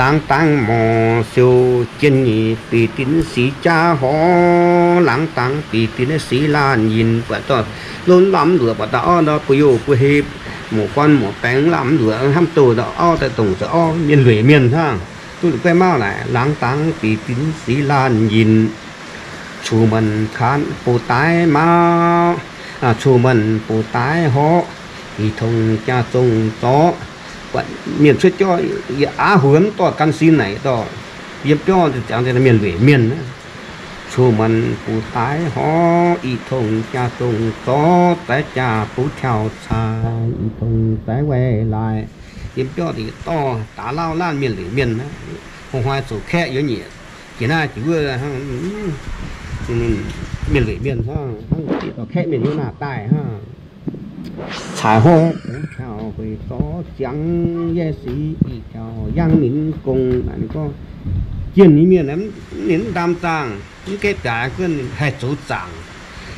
Laangz dangx morc siou jien nyeic, bic dinx sic jaav horv. Laangz dangx bic dinx sic laanh yinh, buatc dorh lon lamh luoqc, buatc daaih orv ndau buo youh buo hei, muoc guan muoc baengx lamh luoqc, hnamv doh ndau orv daaih dongc zoux orv, mienh lueic mienh hnangv. Duqv la'guaih mauv naaic, laangz dangx bic dinx sic laanh yinh, cuc manc kaanv bouh daaih mauv, cuc manc bouh daaih horv, ih tongx jaa zong zorqv. Buatc mienh cuotv jauv yietc aav huox mv dorh gan sin naaic dorh, yiem biauv ziangx mienh lueic mienh. Cuc manc bouh daaih horv, ih tongx jaa zong zorqv, zaaix jaa buv tiauv caaix, ih tongx zaaix waih laaix. Yiem biauv yietc dorh daaix lauh laanh mienh lueic mienh, hungh hnoi zoux kaeqv yuoqv nyeic, jiex naaiv jiex wuov, mienh lueic mienh hnangv, hnangv dorh kaeqv mienh yiem naaic daaih hnangv. Caaix horv buv tiauv hueix zorqv ziangx, yaac sic ih tiauv yangh minc gong. Naaiv ninh gorngv jienh nyei mienh ninh mv ndaam zaangh, mv gaeqv biaaix gunv haih zoux zaangc.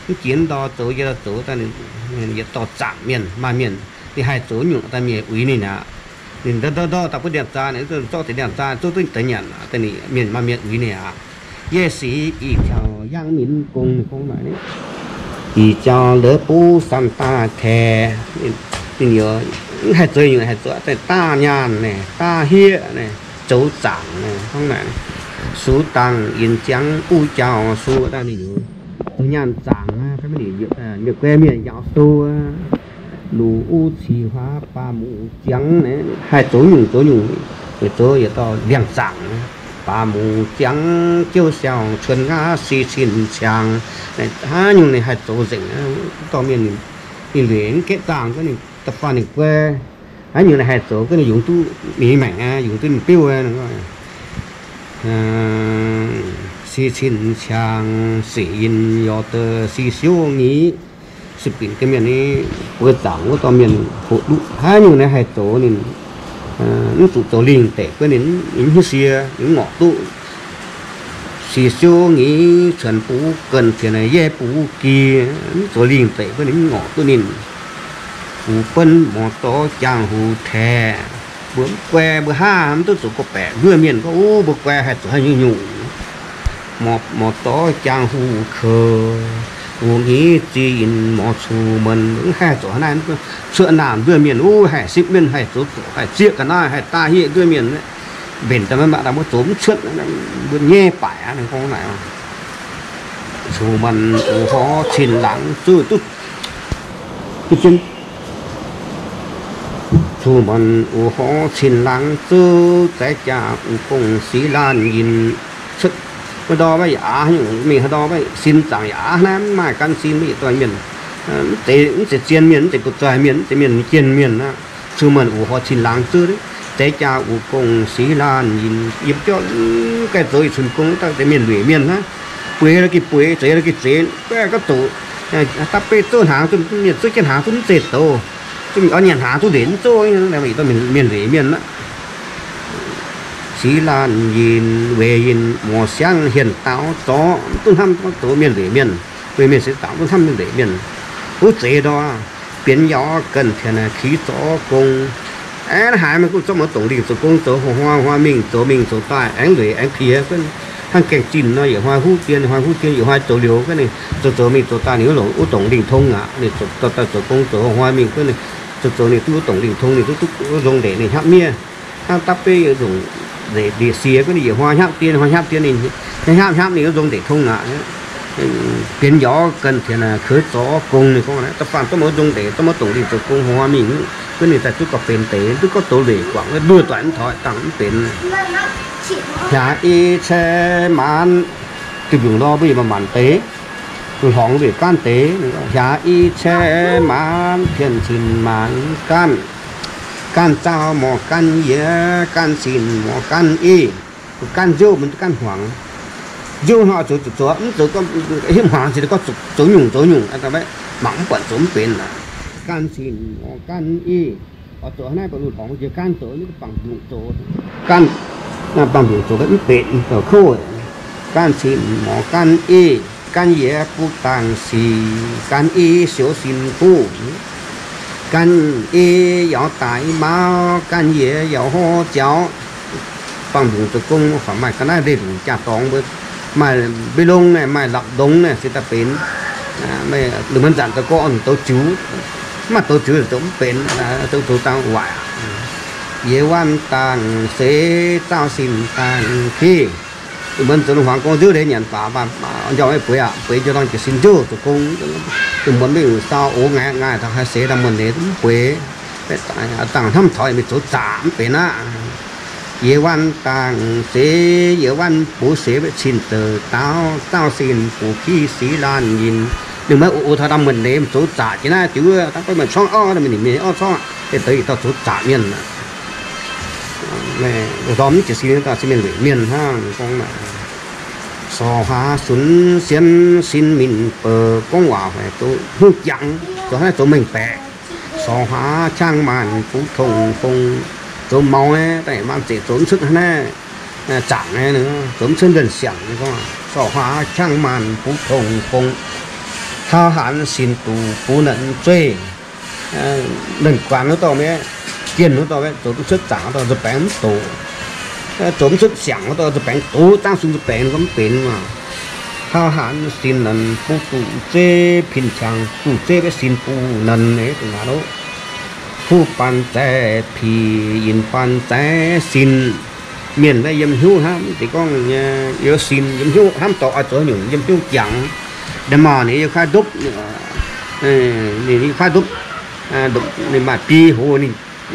Mv jiex ndau zoux, yie ndau zoux daaih, yietc dorh zaangc mienh, maaih mienh ninh haih zoux nyungc daaih mienh uix ninh aqv. Ninh ndau ndau ndau daaih butv ndiangx-zaa, ninh zorqv deix ndiangx-zaa zouv duqv deix nyanc, daaih ninh mienh maaih mienh uix ninh aqv. Yaac sic ih tiauv yangh minc gong, ninh gorngv naaic, ih jauv la'buv saam daaih taeqv. Ninh mv haih zoux nyungc, haih zoux daaih daav nyaanh naaic, daav hieqv naaic, zoux zaangc naaic, hnangv naaic. Sux dangh yinh ziangx uv jauv sux daaih ninh zoux nyaanh zaangc, mienh guai mienh njaaux sou, luc uv cih huaav baac muc ziangx, haih zoux nyungc zoux nyungc, zoux yietc dauh ndiangx-zaangc, baac muc ziangx jouv siaauc cuonx nqa'haav si cin ciangx, hnangv nyungc ninh haih zoux nzengc, dorh mienh ninh lueic mv gaeqv zaangh, gorngv ninh da'faanh ninh guai, hnangv nyungc ninh haih zoux, gorngv ninh yungz duqv mingh maengc, yungz duqv ninh biuv. Si cin ciangx sic yinh yorc deix si siouv nyic, se binc ga'mienh ni, buoz zaangc wuov dorh mienh hoqc duqv hnangv nyungc ninh haih zoux ninh, mv zuqc zoux lingh deic, gorngv ninh mv hiuv sie, ninh mv ngorc duqv. Si siouv nyic cuonx bux ganh tienx yie bux gi, mv zoux lingh deic, gorngv ninh mv ngorc duqv ninh. Bux benv morc dorv jangx-huc taeqv, mbuo mv guai mbuo haav mv duqv zoux gorqv-baeqc nduov mienh gorngv, o, mbuo guai haih zoux haaix nyungc nyungc. Morc dorv jangx-huc kouv, wuc nyic ziex yinh morc cuc menh, mv haih zoux haaix naaiv, cuotv naamh nduov mienh, o, haih sipv mienh, haih zoux zoqc, haih zieqv ga'naaiv, haih daaih hieqv nduov mienh. Mbenc daaih maiv maaih daaih mbuo zoux mv cuotv, mbuo nyaiv baaic aqv. Ninh gorngv naaic, cuc menh uix horv cin laangz zuqv, duqv, duqv zien. Cuc menh uix horv cin laangz zuqv, zaaix jaa uv gong sic laanh yinh cuotv. Maiv ndorm maiv yaac aav nyungc mingh, haaix ndorm maiv sin zaangc yaac aav naaiv, mv maaih gan sin maiv yietc dauh mienh, mv zeiz, mv zeiz zien mienh, mv zeiz butv-zoih mienh, mv zeiz mienh jien mienh aqv. Cuc menh uix horv cin laangz zuqv, zaaix jaa uv gong sic laanh yinh, yiem biauv gaih zoux yietc cun gong daaih deix mienh lueic mienh hnangv. Bueix la'gih bueix, zeix la'gih zeix, gaeqv gorngv doqc, dapv beiv zouv hnaangx, mienh zouv jienv hnaangx duqv mv zeiz douz, zungv mingh orv nyanc hnaangx duqv nzengc mv zouv, mienh lueic mienh aqv. Sic laanh yinh, weic yinh morc siangv hienh daaux zorqv, mv duqv hnamv gorngv zoux mienh lueic mienh. Weic mienh seix zaangc duqv hnamv mienh lueic mienh. Wuov zeix ndor, bienx yaac ganh tienx kix zorqv gong. Aengx haaix meih gunv zorqv muoz dongc lingh zoux gong, zoux hnoi hnoi mingh zoux mingh zoux daaih aengx lueic aengx piex. Hnangv gaengh zinh nor, yietc hnoi huv dien, hnoi huv dien, yietc hnoi zoux liouc, gunv ninh zoux zoux mingh zoux daaih ninh wuov longc wuov dongc lingh tong aqv. Ninh zoux daaih zoux gong zoux hnoi mingh, gunv ninh zoux zoux ninh duqv wuov dongc lingh tong, ninh duqv duqv wuov nzong ndeic ninh hnyapv miev. Hnangv dapv beiv zungv ndeic ndieqc sie, gunv ninh yietc hnoi hnyapv dien, hnoi hnyapv dien, ninh hnyapv hnyapv ninh wuov nzong ndeic tong aqv. Bienx yaac ganh tienx kouv zorqv gong, ninh gorngv da'faanh zorqv muoz nzong ndeic, zorqv muoz dongc lingh zoux gong hnoi mingh, gunv ninh daaih duqv gauh benx deix, duqv gorngv doz leic guangc, nduov doic mv toic dangh mv benx. Hiaax i cai maanc, duih mbiungc lorh mbuo yaac maanc deix, hlorngx mbuo yaac gaanv deix. Hiaax i cai maanc, pien cin maanc gaanv, gaanv zaau morc gaanv yiez, gaanv cin morc gaanv ih, gaanv nziouv mv gaanv hmuangx. Nziouv hnoi zuqc zoux, mv zoux hipv hmuangx zinh gorngv zoux nyungc zoux nyungc, mangc mv buatc zoux mv benx aqv. Gan cin orqc, gan ei. Oix zoux naaiv baac lungh horngc jiex gan zoux, bangc mbiungc zoux, gan, bangc mbiungc zoux mv benx zoux kouv. Gan cin orqc, gan ei, gan yiez guv dangh sic, gan ei siouc sin guv, gan ei yaux daic mauv, gan yiez yaux hov ziaux. Bangc mbiungc zoux gong, maaih ga'naaiv ndeic-nduqc jaa-dorngx mbuo, maaih mbei longx naaic, maaih lapc ndongx naaic, se daaih benx. Lungh muonz zanc zoux gorngv douz ziux, mv maaih douz ziux zoux mv benx, zoux zoux dangh waaic. Yiez waanv dangh seix, zaauh sin dangh kih. Lungh muonz zoux lungh huaangx gong nziouv ndeic nyanc baac, njormh maiv bueix aqv, bueix njoux dorngh jiez sin nziouv zoux gong. Lungh muonz mingh saau ox ngaih ngaih taux haih seix daaih muonz leiz mv bueix. Dangh hnamv taux mingh zoux zaqc mv benx aqv. Yiez waanv dangh seix, yiez waanv buv seix, cin deix daauv, zaauh sin buv kih siqv laanh yinh. Ninh maiv ox taux daaih muonz leiz zoux zaqc jiex naaiv diuv, dangh gorngv maaih corngv auv, ninh mingh orv corngv, deix deix yietc dauh zoux zaqc mienh. Ndorm mv jiez sin daaih se mienh weic mienh hnangv gorngv naaic. Sorc haax sunx sienx sin minc bouc, gorngv waac haic zoux hnyouv jangx, zoux haaix zoux mengh baeqc. Sorc haax qangx maanc buv tongx fong, zoux maux naaiv daaih maanc zeic zoux mv cuotv hnangv naaiv, zaangc naaiv zoux mv cuotv nduonh siangc. Sorc haax qangx maanc buv tongx fong, hlauv hanx sin duqc buv nanc zueih. Nanc guaanx wuov dauh mienh, jienh wuov dauh mienh, zoux duqv cuotv zaangc wuov dauh nzuih baengx mv doqc. Zoux mv cuotv siangc wuov dauh nzuih baengx doqc, zaangv sun nzuih baengx gorngv mv benx maah. Hlauv hanx sin nanc buv duqv zeiv, pin qangx duqv zeiv, baeqv sin buv nanc, eix da'naaic lo. Huv baan zaix pic, yinh baan zaix sin. Mienh maiv yiem hnyouv hnangv, mv zeiz gorngv nyei, yiem sin yiem hnyouv hnamv dorh oix zoux nyungc yiem hnyouv jangx. Nda'maauh ninh yiem kuaaiv ndopv, ninh yiem kuaaiv ndopv, ninh maaih biei hoz, ninh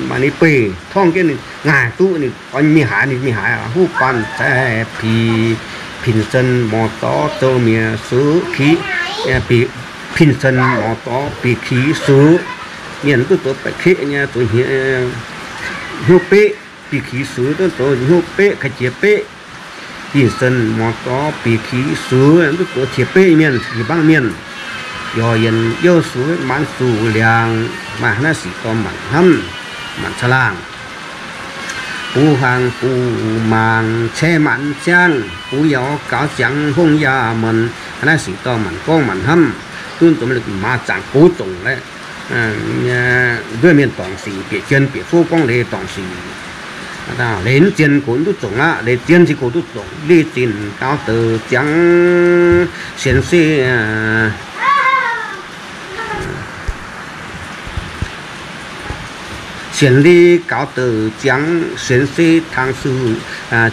maaih ninh beih torngv jienv ninh ngaaic duqv, ninh oix mingh haaix ninh mingh haaix. Huv baan zaix pic, pin sen morc dorv zoux mienh suqv kiv, pin sen morc dorv bieqc kiv suqv. Mienh duqv zoux baeqc keqv nyei, zoux hnyouv beqv, bieqc kiv suqv, duqv zoux hnyouv beqv, ka'jiex beqv. Pin sen morc dorv bieqc kiv suqv, duqv zoux qiex beqv mienh, qiex mbaangv mienh. Yorc yienc youv suqv maanz zuqc liangx, maaih hnangv naaiv sic dorh maanc hnamv, maanc caangh laangh. Bux hnaangx bux maanc caeqv maanc ziangv, bux yaauz gaux ziangx hongh yaac muonc, hnangv naaiv sic dorh maanc gorngv maanc hnamv. Duqv zoux maaz zaangc gox zongc laeh, nduov mienh dorngc sic, bieqc jien bieqc fouv gorngv leiz dorngc sic. Leiz mv zien gox duqv zongc aqv, leiz zien se gox duqv zongc. Li zinh gaux douc ziangx sienx se sienx li gaux douc ziangx, sienx se tangx su,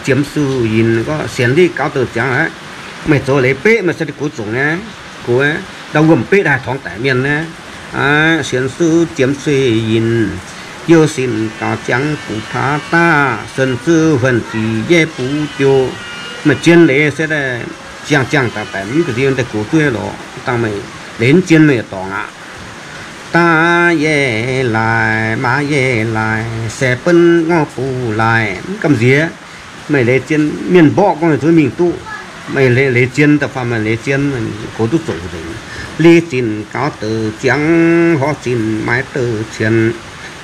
ziemx su yinh. Gorngv sienx li gaux douc ziangx aqv, meih zoux leiz beqv meih se gox zongc nyei, gox ndau wuom beqv haih torngx daic mienh naaiv. Sienx su ziemx su yinh, youh sin gaux ziangx bux paav daav, sen zuov huonh zic yeiv bux biouv. Meih zien leiz se daaih ziangh ziangh daaih daic mv baac nziex daaih gox duqv lorqc. Dangh meih leiz mv zien meih dorngc aqv. Daav yeiv laaix, maa yeiv laaix, sae benv ngorv bux laaix, mv gamh nziex. Meih leiz zien, mienh mborqv gorngv zuqc mingh duqv. Meih leiz, leiz zien da'faanh meih leiz zien, gox duqv zongc nzengc. Li zinh gaux douc ziangx, horv zinh maaiz douc cien,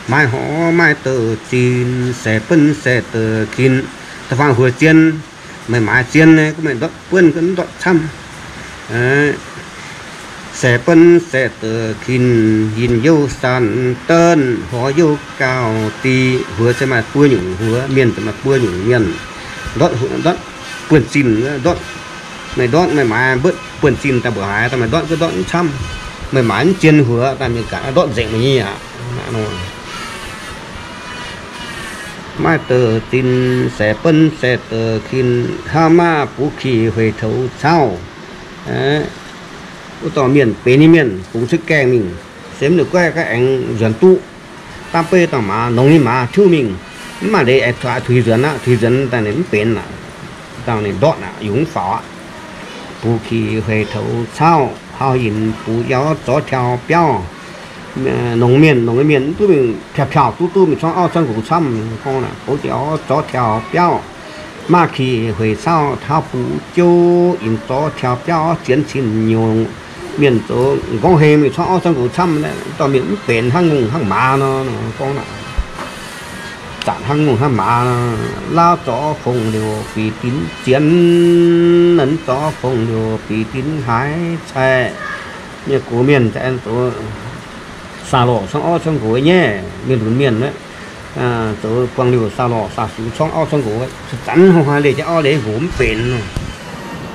maaiz horv maaiz douc zinh, sae benv sae douc kin. Da'faanh huox zien, meih maaiz zien, meih ndortv buonv ndortv camv. Sae benv sae douc kin, yinh youh san denv, horv youh gauh diqc. Huox se maaih buo nyungc huox, mienh se maaih buo nyungc mienh. Ndortv, ndortv buonv-zinh, ndortv, meih ndortv meih maaiz mbuotv buonv-zinh daaih mbuoqc haaix, daaih meih ndortv ga'ndortv mv camv. Meih maaiz mv zien huox, daaih mienh gaax ndortv nzengc meih nyei aqv. Maaih douc zinh sae benv sae douc kin, haav maah buv kih hueic toux cauv. Wuov dauh mienh benx nyei mienh bungx cuotv gaengh mingh, se mv ninh guaiv ga'aengx nzuonx duqv. Daav beiv dangh maaz, nongx nyei maaz tiuv mingh, mv maaih leiz aengx tuix nzuonx aqv. Tuix nzuonx daaih ninh mv benx aqv. Dangh ninh ndortv aqv, yungz mv faaux aqv. Buv kih hueic toux cauv, hauh yinh buv yaauz zorv tiaux biauv. Nongx mienh, nongx mienh mv duqv mingh piauh-piauh duqv duqv mingh corngv auv corngv nqox camv gorngv, buv yaauz zorv tiaux biauv. Maaih kih hueic cauv taux buv jouv, yinc zorz tiaux biauv zienx cin nyungc. Mienh zoux m'nqorngv heng mingh cuangv orv cuangv nqox camv, dorh mienh mv benx hnangv ngongh hnangv maaz nor. Gorngv zanc hnangv ngongh hnangv maaz. Lauv zorz fongc liouc bic dinx zienx, nanz zorz fongc liouc bic dinx haaix caih. Mienh gox mienh zoux saa lorh cuangv orv cuangv nqox nyei, mienh lunx mienh zoux buangh liouh saa lorh saa sux cuangv orv cuangv nqox, zanc hungh haaix leih jienv orv leih nqox mv benx.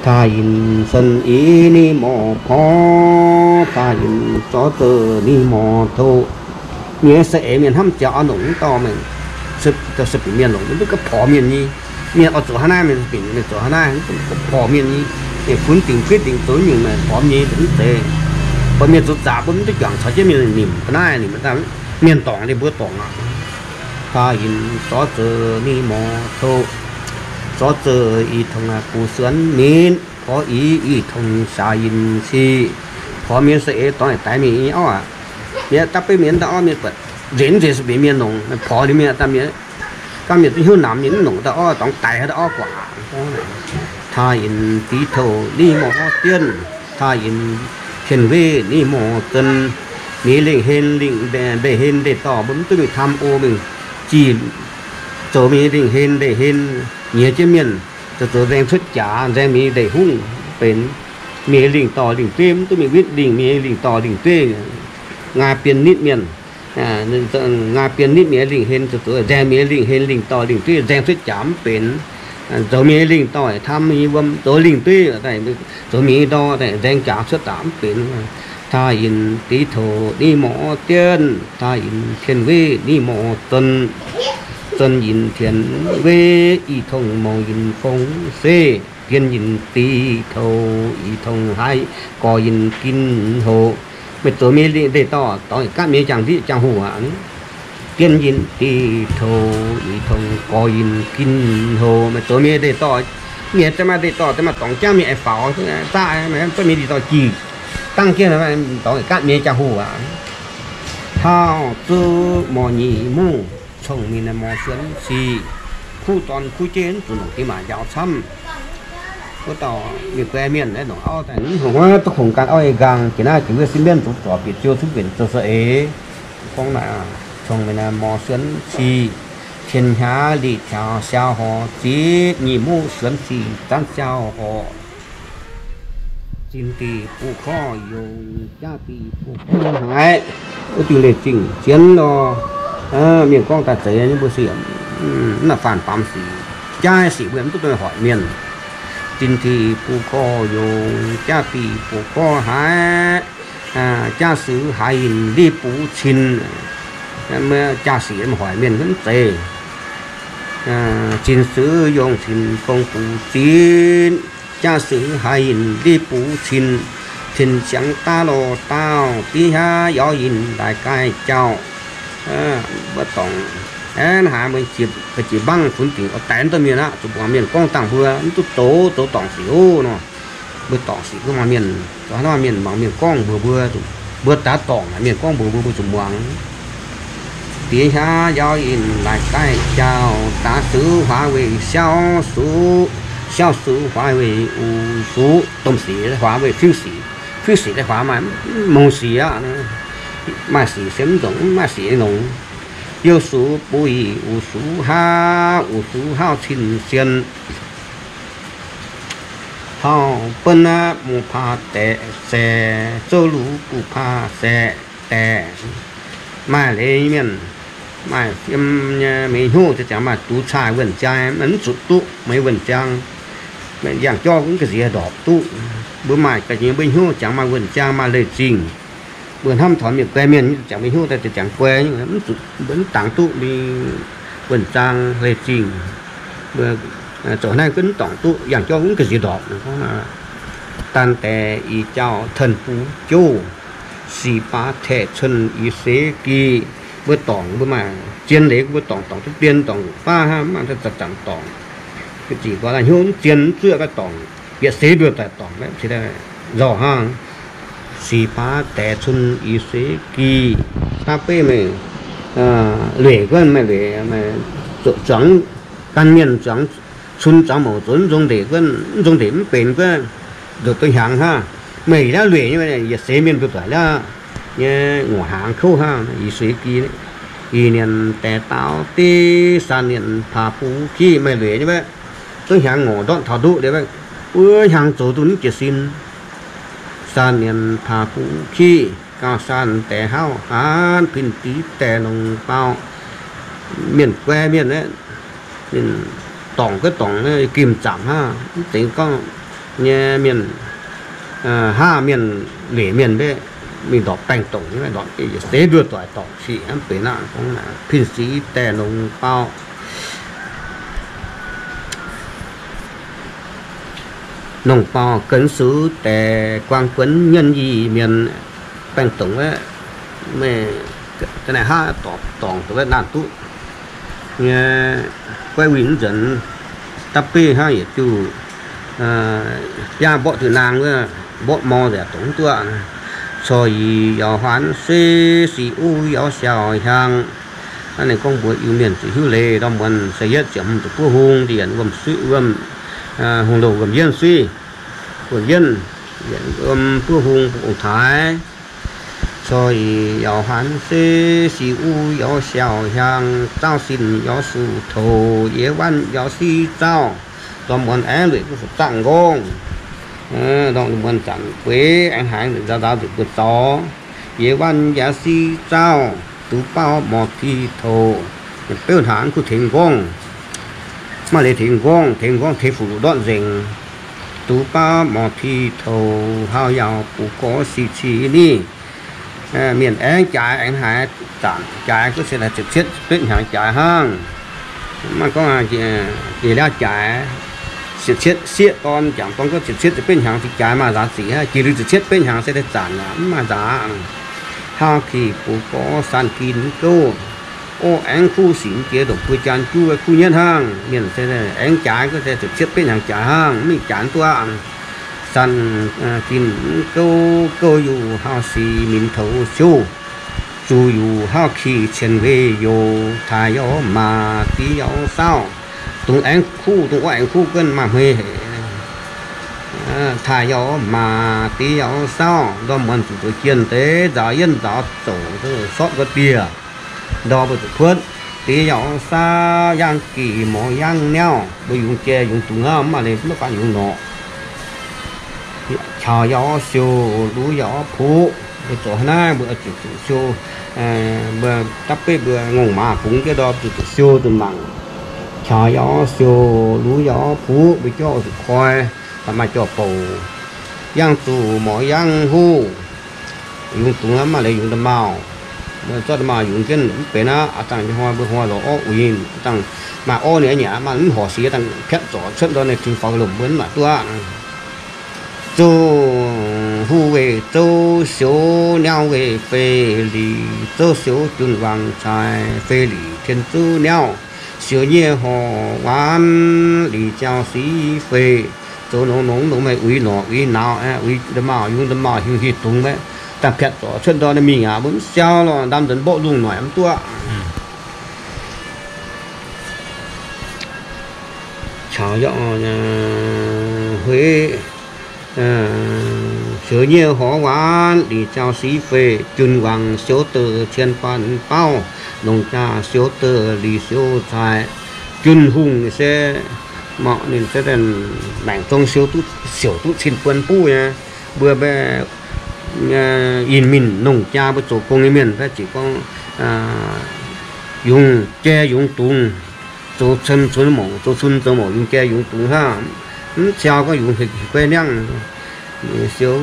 Taaih yinc sen ix ninh morc porv, taaih yinc zorz zouv ninh morc toqv. Mienh se eix mienh hnamv jaax oix longc mv dorh mienh, se bieqc mienh longc mv duqv ga'porx mienh nyei. Mienh oix zoux hnangv naaiv, mienh se bieqc mienh zoux hnangv naaiv, mv duqv ga'porx mienh nyei. Mienh funx dingc guitv dingc zoux nyungc mienh porx mienh nyei mv zeiz. Mbuo mienh zoux zaqc mbuo mv duqv juangc caux jienv mienh nimc ga'naaiv nimc daaih, mienh dorngc liuz mbuo dorngc aqv. Taaih yinc zorz zouv ninh morc toqv, zorz zouv ih tongx guv suonx minc, porv ix ih tongx saax yinc sic. Porx mienh se eix dorngx daix mingh nyei orv aqc. Mienh daaih beiv mienh daaih orv mienh buatc nzengc nzengc se bieqc mienh longc, porx liuz mienh daaih mienh, ganh mienh duqv hnyouv namx mienh mv longc daaih orv, dorngx daix haaix dauh orv guaax. Taaih yinc dix touh ninh morc dienv, taaih yinc tien wev ninh morc zon. Mienh lingh hen lingh ndeic hen ndeic dorh mbuo mv duqv mingh tam o mingh jiex, zoux mienh lingh hen ndeic hen nyiex jienv mienh, zoux zoux nzaeng cuotv jaax, nzaeng mienh ndeic hungh benx. Mienh lingh dorh lingh dueiv mv duqv mingh witv lingh, mienh lingh dorh lingh dueiv, nqaai bien nitv mienh. Nqaai bien nitv mienh lingh hen zoux zoux nzaeng mienh lingh hen lingh dorh lingh dueiv nzaeng cuotv jaax mv benx. Zoux mienh lingh dorh tam mienh nyei wuom, zoux lingh dueiv, zoux mienh nyei ndorh nzaeng jaax cuotv daaih mv benx. Taaih yinc dix touh ninh morc dienv, taaih yinc tien wev ninh morc zon. Zon yinc tien wev ih tongx mouc yinc fong sev. Dien yinc dix touh ih tongx haaix, gorx yinc ginh hoc. Meih zoux mienh lingh ndeic dorh dorngx gaatv mienh jangx ndiqv jangx huc aqv. Dien yinc dix touh ih tongx gorx yinc ginh hoc. Meih zoux mienh ndeic dorh, mienh daaih maaih ndeic dorh daaih maaih dorngx jangv mienh aengx faaux zaqv, mv zeiz mienh ndeic dorh jiex dangv jienv dorngx gaatv mienh jangx huc aqv. Taux zuqc morc nyic mungv, cong-mengh naaiv morc suonx sic, kuv dorn kuv jeiv mv zuqc longc diex maac njaaux camv. Wuov dauh mienh guai mienh naaiv longc auv daaih mv hungh wuov duqv kungx gan auv nyei nqaang, jiex naaiv jiex wuov sin mbienv zuqc zorc bieqc ziou cunv benx zoux za'eix. Gorngv naaic, cong-mengh naaiv morc suonx sic, tien hnyaav liqc taux siaau horc zitv, nyic muqv suonx sic zanv siaau horc. Zinh diuh buv korv yongc, jaav diuh buv korv haiz. Wuov diuh leiz zingh zien lorh. Mienh gorngv daaih zeiz nyei mbuo sic, mv naaic faanh baamz sic, jaav sic mbuo mv duqv hoic mienh. Zinh diuh buv korv yongc, jaav diuh buv korv haiz. Jaav suiz haiz yinh ndiev buv cin, jaav sic hoic mienh mv zeiz. Zinh suiz yongc cin gong buv zitv, jaav suiz haiz yinh ndiev buv cin, cin siangx daav lorh daauh, diev hiav yaauz yinh laaix gaih jauh. Mbuo dorngc, aa, haaix mbuo jiex mbangv funx dingc oix daix duqv mienh aqv, zuqc muangx mienh gorngv dangh mbuo, mv duqv zoux, zoux dorngc sic oc nor. Mbuo dorngc sic mbuo mangc mienh, mienh mangc mienh gorngv mbuox mbuo, mbuo daav dorngc, mienh gorngv mbuox mbuo, mbuo zuqc muangx. Diex hiav yaauz yinh laaix gaih jauh, daav suiz huaax weih siauv suiv, siauv suiv huaax weih uix suiv, domh sic huaax weih fiuv sic, fiuv sic huaax maaih mungh sic aqv. Maaih sic se mv nzongc, mv maaih sic longx. Youh suiv buv yinh uix suiv haav, uix suiv haauv cin sien. Taux buonv aqv, mungh paa daeqc saeqc, zouv lux guv paa saeqc daeqc. Maaih leiz mienh, maaih fiem nyei meix hnyouv ziangx maaih duqv cai wuonh ziang, mv zuqc duqv meix wuonh ziang. Yangh jorv mv ga'nziex ndorpc duqv. Mbuo maaih ga'nyiec mbuo hnyouv ziangx maaih wuonh ziang maaih leiz zingh. Mbuo hnamv taux mienh guai mienh ziangx mbuo hnyouv daaih ziangx guai, mv zuqc mbuo mv dangx duqv mbuo wuonh ziang leiz zingh. Mbuo zoux naaiv gunv mv dorngc duqv, yangh jorv mv ga'nziex ndorpc. Daan daeqc ih jauv tengx buv jouv, sic baax taeqc cun ih seix gih. Mbuo dorngc mbuo maaih zien leiz mbuo dorngc, dorngc duqv dien dorngc faav hnangv, mv maaih zanc-zanc dorngc. Ziqc nqoi laaih hnyouv mv zien mv zuoqv ga'dorngc, bieqc seix mbuo daaih dorngc, nzauh hnangv. Sic baax taeqc cun ih seix gih. Daav beiv meih lueic guonv, meih lueic zuangx gan mienh, zuangx cun zaux mouc zoux mv nzong ndeic guonv, mv nzong ndeic mv benx guonv, nzuqc duqv hnyangx hnangv. Meih naaiv lueic nyei, yietc seix mienh mbuo doic naaiv nyei ngorc hnaangx kouv hnangv. Ih suiv gi, ih nienc daix daaux div, saah nienc paax buv kiv, meih lueic nyei, duqv hnyangx ngorc ndortv taux nduqv liuz, wuov hnyangx zoux duqv mv jiez sin. Saah nienc paax buv kiv, gauh saah daix hauv haanv pin div daix longc baaux. Mienh guai mienh aeqv, ninh dorngc gaav dorngc gimh zaamc hnangv, mv zeiz gorngv nyei mienh, haav mienh, leic mienh mbeqv mingh ndorpc baengh dongc, ndorpc seix nduov doic dorngc sic hnangv. Benx aqv, gorngv pin sic daix longc baaux. Longc baaux ganh sux daix guang guonv nyienh yie mienh baengh dongc aeqv, meih da'naaiv haav dorngc, dorngc duqv naanc duqv nyei, guaiv winh nzengc, dapv beiv hnangv yietc diuh biaav mborqv diuh naang wuov, mborqv mor nzengc dongc mv duqv. Corc yie yaac huaanv se sic uv yaac siaauc hiaang. Hnangv naaiv gorngv mbuox Iu-Mienh zuqc hiuv leiz ndorm muonz se yietv ziepc hmz zuqc buov hung, ndiev wuom suiv, wuom, hungh louh wuom yienv suiv, wuom yienv, wuom buov hung bungx taaix. Corc yie yaac huaanv se sic uv yaac siaauc hiaang, zaauv sin yaac suc touc, yie wanv yaac siv zaauv. Ndorm muonz aengx lueic duqv fu'zangv nqorngv. Ndorm muonz zanc bueix aengx haaix nzauh nzauh nzuqc buoz zaux. Yie wanv yaac siv zaauv, duqv baav morc ti touc. Beuv hnaangx kuv tengx nqorngv. Maaih leiz tengx nqorngv, tengx nqorngv tengx fuqv-luqc ndortv nzengc. Duqv baav morc ti touc, hauh yaac bungx gorx sic cih nitv. Mienh aengx jaaix aengx haaix zanc jaaix, guv se ziepc cietv betv hnyangx jaaix hnangv. Maiv gorngv jiex liaav jaaix, ziepc cietv sieqv dorn, jangc dorn gorngv ziepc cietv ziepc betv hnyangx cingx jaaix, maaih nzaatc ziqc aqv. Jiex liuz ziepc cietv betv hnyangx se daaih zanc aqv, mv maaih nzaatc. Hauh kih bungx gorx san gin gouv, orv aengx kuv sic jiex ndongc buo jaan juv kuv nyietv hnangv. Mienh se aengx jaaix guv se ziepc cietv betv hnyangx jaaix hnangv, mv mingh jaaix mv duqv. San gin gouv, gouv yuh hauh sic minc touc siouv. Zuqc yuh hauh kih cien weih youz, taaix yaac maac, div yaac saauv. Dungx aengx kuv, dungx orv aengx kuv guonv maaih hmei hec. Taaix yaac maac, div yaac saauv. Ndorm muonz zuqc zoux jienh deix nzaaux yienv nzaaux zoux sortv nqa'dieh. Ndau mbuo zuqc puotv, div yaac saauv, yangh gih morz yangh niauv. Mbuo yungz jai yungz dungz hnangv, mv maaih leiz mv baac yungz norqc. Qaux yaac siou, luv yaac puqv. Mbuo zoux hnangv naaiv mbuo zuqc zuqc siou. Mbuo dapv betv mbuo ngongh maaz bungx jienv ndau zuqc zuqc siou zuqc mangc. Qaux yaac siou, luv yaac puqv, mbuo jorv zuqc koi, maaih jorv bouc. Yangh zuqc morz yangh huv. Yungz dungz hnangv, maaih leiz yungz nda'maauh. Zorqv nda'maauh yungz jienv mv benx aqv. A'dangh hnoi mbuo hnoi lorz orv uix, a'dangh maaih orv ninh nyei aqv, maaih mv horc sic, a'dangh piatv zorc cuotv ndau ninh tengx faaux lomc mbuo mv maaih duqv aqv. Zouv huv weih zouv siouux, niauv weih fei lic, zouv siouux junh wangc caaix, fei lic tien zouv niauv. Siouux nyei horc waanc, lic ziaux sic fei. Zoux nongx nongx nongx meih uix norqc uix nauz, uix nda'maauh yungz nda'maauh hiuv hiuv dungz maiv dangh piatv zorc cuotv ndau ninh mingh aqv, mbuo mv siau lorqc, ndamv nzuonx mborqv lungh noic mv duqv. Caux yaac hueix, siouux nyei horc waanc, lic ziaux sic fei, junh wangc siouux deix cien faanv baauv, longc jaax siouux deix lic siouv caaix. Junh hungh se, mangc ninh se maengc zong siouv duqv, siouc duqv cin buon buv nyei. Mbuo mbaeqc inh mingh longc jaa mbuo zoux gong nyei mienh, fai ziqc gorngv yungz jai yungz dungz, zoux cun zoux mouc, zoux cun zoux mouc, yungz jai yungz dungz hnangv. Mv ziaux gorngv yungz hec guai niangv. Siouv,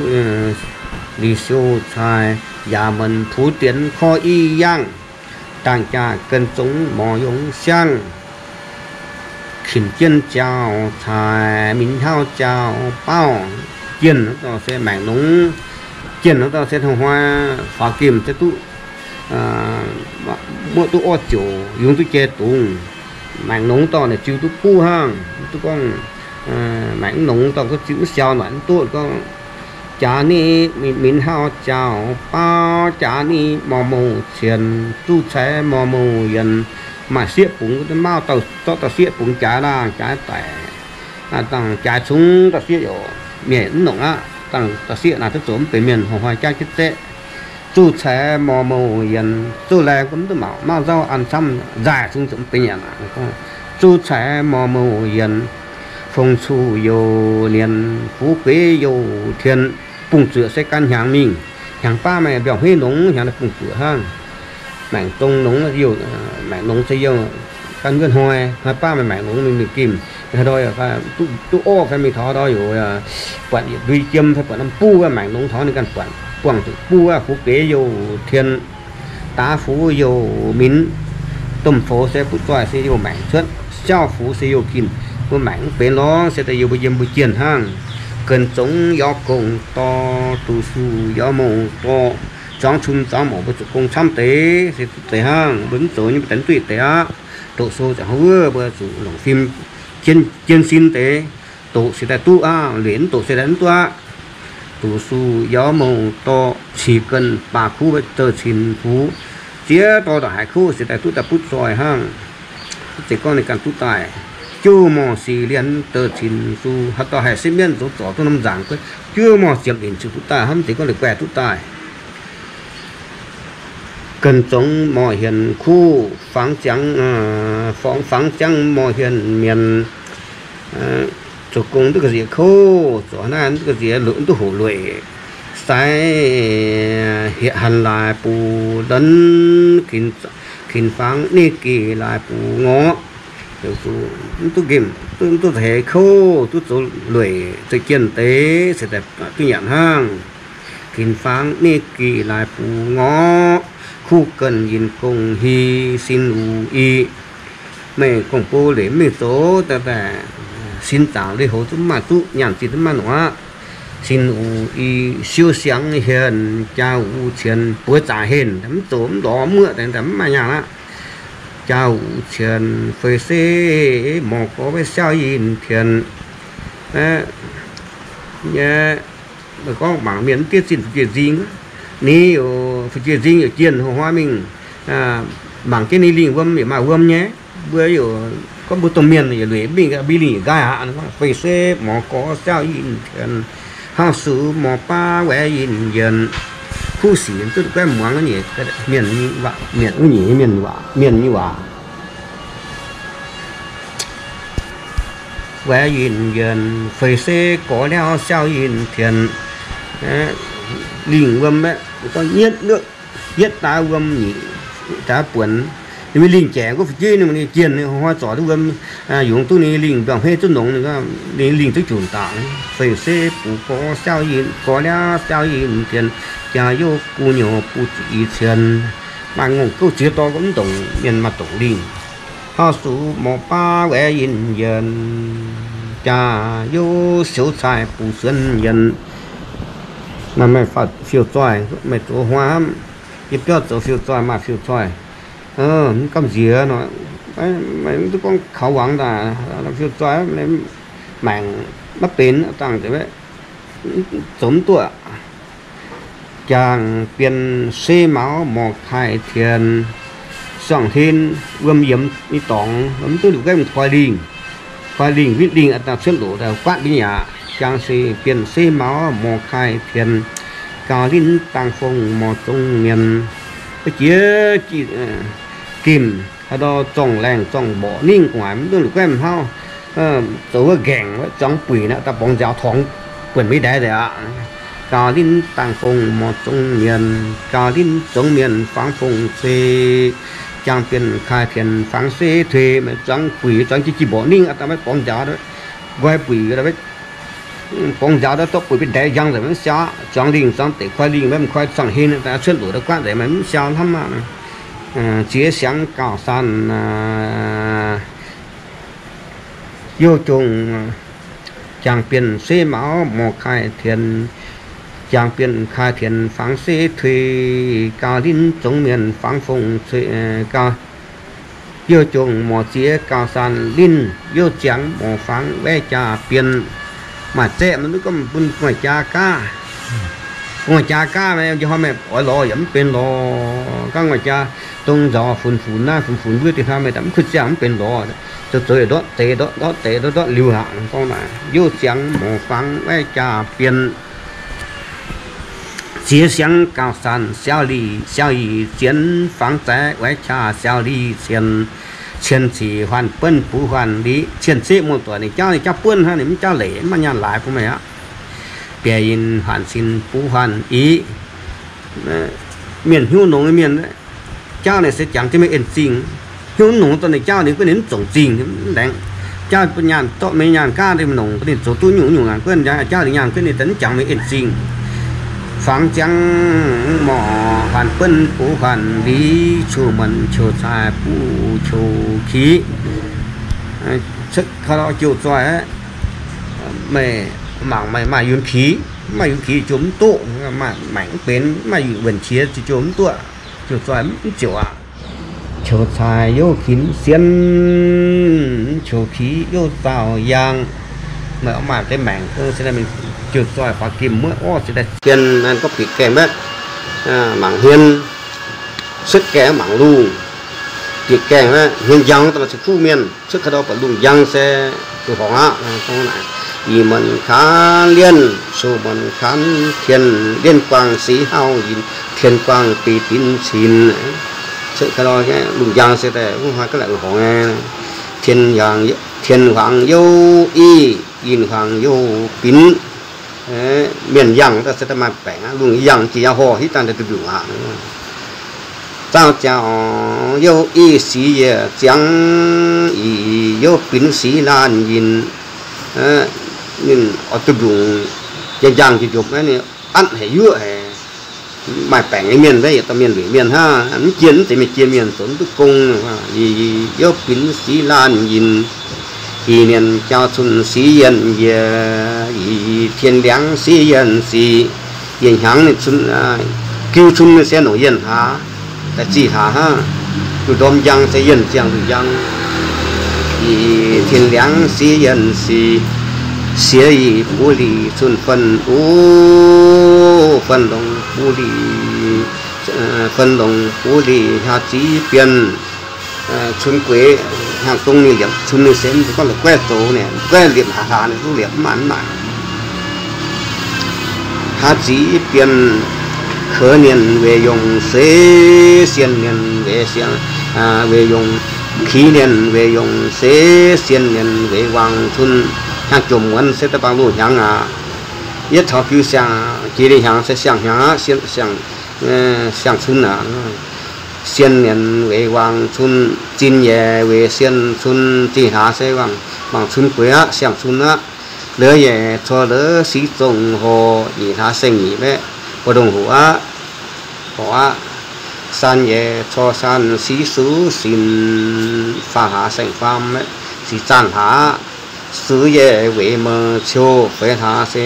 lic siouv caaix, yaac menc puv dienx korv i yangh. Dangh jaax gen zongx morc yongx siangv. Kinc jienh jauv caaix, min hauv jauv baauv. Jienh wuov dauh se maengc nongx. Jienh wuov dauh se hnoi faaux gemh se duqv, muoqv duqv orv ziouc, yungz duqv jai dungz. Maengc nongx dauh naaic ziux duqv buv hnangv. Duqv gorngv maengc mv nongx dauh gorngv ziux mv siau naaic mv duqv gorngv. Jaax ni min hauv jauv baauv, jaax ni mor mouh cien, zuqc ceix mor mouh yienx. Maaih sieqv bungx, mauv dauh zorqv dauh sieqv bungx jaax laangh jaax daic. Dangh jaaix cungv da'sieqv yaac mienh mv nongc aqv. Dangh da'sieqv naaic duqv zoux mv benx mienh, hnoi-hnoi jangv jienv zeqv. Zuqc caix morc mouc yienx, zuqc laengz mv duqv mangc, mauv nzauv an camv, nzaaih cungv zoux mv benx nyanc aqv. Zuqc caix morc mouc yienx, fongc cuqv youc nienx, fu'jueiv youc tien. Bungx zuoqc se gan hnyangx mingh, hnyangx baav meih mbiauz-hmeiv nongx, hnyangx bungx zuoqc hnangv. Maengc dong nongx, maengc nongx se youh gan wuov hnoi, hnoi baav meih maengc nongx mingh mingh gemh, haaix ndau duqv orv fai mingh taux ndau yaac buatc yietc ndui jiem fai buatc norm buv wuov, maengc nongx taux ninh ganh buatc, buangh zuqc buv wuov, fu'jueiv youh tien, daav fu'jueiv youh minc, domh foux se butv zoih se youh maengc cuotv, siauv fu'jueiv se youh ginh, mbuo maengc mv benx lorngx se daaih youh mbuo yiem mbuo jienh hnangv. Ganh zongx yaac gong dorh, duqv suh yaac mouc dorh, zuangx cun zuangx mouc mbuo zuqc gong camv deix se duqv deix hnangv. Mbuo mv zoux nyei mbuo daaih mv duqv deix aqv. Doqc sou ziangh hnoi wuov mbuo zuqc longc fim jien sin deix. Doqc se daaih duqv aqv, liuz mv doqc se daaih mv duqv aqv. Duqv suh yaac mouc dorh, cih ganh baac kuv daaih zouv cin fuv, ziex dorh ndongc haaix kuv se daaih duqv daaih butv zoih hnangv. Zeiz gorngv ninh ganh duqv daaih, juov morh sic lienz daaih cin fuv, haaix dauh haih sipv mienv zoux zorc duqv norm nzaangc, juov morh ziepc linc ziouc duqv daaih hnangv. Zeiz gorngv ninh guaih duqv daaih. Ganh zongx morh hienx kuv, fangx ziangx, fangx ziangx morh hienx mienh, zoux gong duqv ga'nziex kouv, zoux naaiv duqv ga'nziex duqv hoqc lueic, sai hietc hanc laaix buc lorn, kin fangx nitv geh laaix buc ngorc, mv duqv nqemh, duqv heix kouv, duqv zoux lueic zoux jienh deix se daaih duqv nyanc hnangv. Kin fangx nitv geh laaix buc ngorc, kuv ganh yinh gong hi sin wuc i. Meih gong-bou leiz mingh zoux daaih, sin zaangc lui-houx zungv mv maaih duqv, nyaanh zinh zungv mv maaih nongc aqv. Sin wuc i, siou siangx henh, jaa wuc cien, buoz zaqc henh, mv zoux mv lorz muoqv daaih mv maaih nyaanh aqv. Jaa wuc cien feix se morc gorx siaauv yinh tien. Gorngv mangc mienh mv diev zinh fu'jueiv nzing, ninh youc fu'jueiv nzing youc jienh hnoi-hnoi mingh mangc jienv ninh lingh wuom yaac maaih wuom nyei. Mbuo youc gorngv mbuo domh mienh yietc lueic mingh mbuo lingh yietc nqaai aqv. Feix se morc gorx siaauv yinh tien, hnangv sux morc baav waeqv yinh yienc. Kuv sic duqv guaix muangx nyei, mienh, mienh wuov nyeic mienh waac, mienh nyei waac. Waeqv yinh yienc, feix se gorx liaauv siaauv yinh tien. Lingh wuom aeqv, gorngv nyietv, nyietv daaih wuom nyic daaih buonc. Ninh mingh lingh jaic wuov fu'jueiv ninh jienh hnoi-hnoi zorc duqv wuom, yungz duqv ninh lingh mbiauz-hmeiv duqv nongx, ninh lingh duqv junc dangc. Feix se buc gorx siaauv yinh, gorx liaauv siaauv yinh tien, jaa youv gu'nyuoz buv zuqc i cien. Maaih ngongh gouv ziex dorh gorngv mv ndongc mienh maaih dongc lingh. Hnangv sux morc baav waeqv yinh yienc, jaa youv siouv cai buv suonv yienc. Maaih, maaih fiou zoih, meih zoux hnoi hnamv, yie biauv zoux fiou zoih, maaih fiou zoih. Mv gamh nziex nor, mv duqv gorngv kaux wangc daaih, fiou zoih, maengc maiv benx dangh, zoux mv duqv. Jangx bienh se maux morc kaaih tien, siang-hlen wuom yiemx nyei dorngx, mv duqv liuz gaeqv koi lingh. Koi lingh, witv lingh, a'dangh cuotv loc daaih guaatv mbiv yaac. Jangx se bienh se maux morc kaaih tien, gauh linh dangh fong morc zongx mienh. Jiex gemh haaix ndau zorngh laengh zorngh mborqc ningv gu'nguaaic, mv duqv liuz gaeqv hnauv, zoux wuov nqaengc zuangx buic naaiv daaih borngz nziaaux torngx buonc mbiv ndaix nzengc aqv. Gauh linh dangh fong morc zongx mienh, gauh linh zongx mienh fangx fong se. Jangx bienh kaaih tien fangx se tuix, zuangx buic zuangx jiex jiex mborqc ningv daaih maiv borngz nziaaux, nqoi buic borngz nziaaux daaih zorqv buic mbiv ndaix njang nzengc maiv siaaux. Zuangx lingh zuangx deic koi lingh maiv koi siang-hlen daaih cuotv loc daaih guaatv nzengc maiv siaaux hnamv aqv. Ziex siangx gauh sanh youh jongc, jangx bienh se maux morc kaaih tien, jangx bienh kaaih tien fangx se tuix, gauh linh zongx mienh fangx fong, youh jongc morc ziex gauh sanh linh, youh ziangx morc fangx waeqv jaa bienh. Maaih zaeqv maiv duqv gorngv bun maaih jaa gaav. Gu'nguaaz-jaa gaav meih, njang hnoi meih oix lorz yaac mv benx lorz. Gaav gu'nguaaz-jaa dongh nzaaux funx funx naaiv funx funx mbuo deix hnoi meih daaih mv kuh ziangh mv benx lorz. Zoux zoux yaac ndortv deix ndortv, ndortv deix ndortv, ndortv liuz aqv. Gorngv naaic, youh ziangx mouz fangx waeqv jaa-bien, ziex siangx gauh sanc siaaux lic siaaux yic zienx fangx zaeqv waeqv jaa siaaux lic cien, cien cic huaanh buonv buv huaanh lic cien ceqv muoz-doic ninh jaauv, ninh jaauv buonv hnangv, ninh mv jaauv leic, mv maaih nyaanh laaix bun meih aqv. Bieic yinh huaanh sin buv huaanh ic. Mienh hnyouv nongx mienh jaauv ninh se jangx jienv meih en zingh. Hnyouv nongx dorh ninh jaauv ninh gunv ninh mv zongc zingh mv laengz. Jaauv bun nyaanh dorh meih nyaanh gaav, ninh nongx bun ninh zoux duqv nyungc nyungc naaic, gunv jaauv ninh nyaanh gunv ninh mv jangx meih en zingh. Fangx ziangx morc huaanh buonv buv huaanh lic, qouh muonc qouh cai buv qouh kiv. Cuotv ka'lorh jiu zoih aqv. Meih mangc meih maaih yunc kiv, maaih yunc kiv jomc mv duqv, maaih maengc mv benx, maaih yunc wuonh qiex jomc mv duqv, jiu zoih mv ziouc aqv. Qouh cai youh ginx sien, qouh kiv youh zaauh yaangh. Meih maaih deix maengc se jiu zoih faaux gemh muoqv orv se daaih sien gorngv bieqc gaengh mbaeqv, mangc hmien, cuotv gaengh mangc lungh, bieqc gaengh hmien njang daaih se kuv mienh. Cuotv ka'ndau buatc lungh njang se zuqc horngc aqv. Ih muonc kaanv lienh, soux muonc kaanv tien, lienh guangc sic hauh yinh, tien guangc bic dinc cin. Cuotv ka'ndau lungh njang se daaih wuov hnoi ga'naaiv horngc. Tien huaangx youh ih, yinh huaangx youh binc. Mienh yangh daaih se daaih maaih baengc aqv. Lungh yangh jiex yangh horh hitv dangh daaih duqv mbiungc aqv. Zaauh jauv youh ih sic yiec ziangx, ih youh binc sic laanh yinh. Ninh oix duqv mbiungc, njang njang jiex njopc, ninh anv haic yuoqv haic. Maaih baengc nyei mienh mbaeqv yietc dauh mienh lueic mienh hnangv, mv jien mv zeiz mienh jien mienh zoux mv duqv gong. Ih youh binc sic laanh yinh, ih nienc jauv cun sic yienh njiec, ih tien liangv sic yienh sic, yienh hnyangx ninh cun, giu cun ninh se nongc yienh hlaax, daaih zih hlaax hnangv. Duqv ndorm njang se yienh ziangh duqv njang. Ih tien liangv sic yienh sic, siex ih buv lic cun fen u, fen longc buv lic, fen longc buv lic hlaax ziv bienh. Cun gueix hnyangx dongh ninh liepc cun ninh se mv gorngv la'guaih zoux ninh, guaih liepc hlaax hlaax ninh duqv liepc mv maaih mv maaih. Hlaax ziv bienh, kouv nienh weic yongh seix, sien nienh weic siang, weic yongh, kix nienh weic yongh seix, sien nienh weic wangc cun. Hnyangx jomc muonz se da'bangc loz-hnyangx aqv. Yietv taux biu siang-jiex liuz hnyangx se siang-hnyangx aqv, siang, siang-cun aqv. Sien nienh weic wangc cun, zinh yaac weic sien cun, zinh hlaax se wangc, wangc cun gueix aqv, siang-cun aqv. Leuv yaac cor leuv sic zongh horc, nyic hlaax saeng-nyic mbaeqv buo ndongh hoc aqv, horc aqv. San yaac cor san sic suv sinc, faam hlaax saeng-faam mbaeqv sic zaanh hlaax aqv. Suiv yaac weic mou ciou, feix hlaax se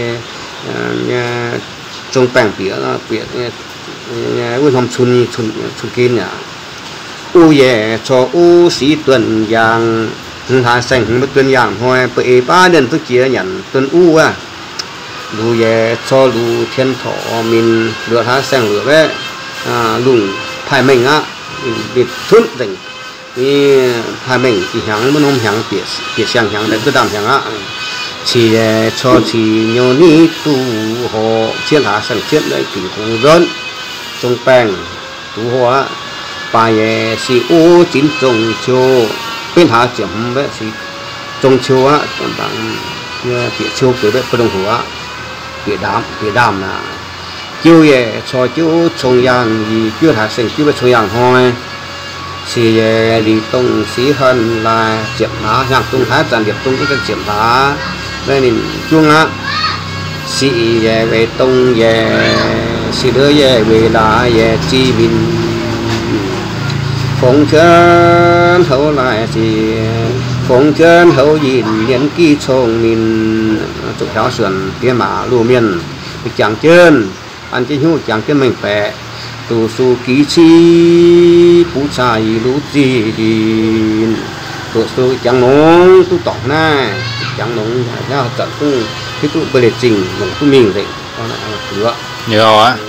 zong baengh bieqc, bieqc wuov norm cun, cun gen aqv. Uv yaac cor uv sic duonh yaangh, hmz hlaax saeng-hmz mbuo duonh yaangh hnoi, ba'eiv baav lienh duqv jiex nyanc duonh uv aqv. Luc yaac cor luc tien torqc minc, luoqc hlaax saeng-luoqc mbaeqv, lungh paaiv mengh aqv, ninh cunv nzengc. Paaiv mengh jiex hnyangx, mbuo norm hnyangx, bieqc siang-hnyangx daaih duqv ndaamv-hnyangx aqv. Cic yaac cor cic nyouz niv duqv horc, ciev hlaax saeng-ciev mbaeqv dingc hungh nzuonv, zong baengh duqv horc aqv. Baaix yaac sic uv zinx zong ciou, betv hlaax ziepc hmz mbaeqv sic zong ciou aqv. Bieqc ciou gueix mbaeqv buo ndongh hoc aqv. Bieqc ndaamv, bieqc ndaamv aqv. Jiuv yaac cor jiuv cong yaangh yie, jiuv hlaax saeng jiuv mbaeqv cong yaangh hnoi. Sic yaac lic dongh sic henv laaih ziepc hlaax, hnyangx dongh hlaax zanc liepc dongh duqv ziepc hlaax, naaiv ninh juangv aqv. Sic yaac weic dongh yaac, sic ndouv yaac weic laaix yaac zic minc. Fongx jienv houv laaih sic, fongx jienv houv yinh, nienx giv cong-minc. Zuqc hiaaux suonc diex maac loz-mienh, jangx jienv, an jienv hnyouv jangx jienv mengh baeqc, doqc sou giv civ buv caa yie luv zih linc. Doqc sou jangx longx duqv dorngc naaiv, jangx longx hnangv zanc duqv hiuv duqv mbuo leiz zingh longc duqv mingh nzengc. Nyei gauh aqv.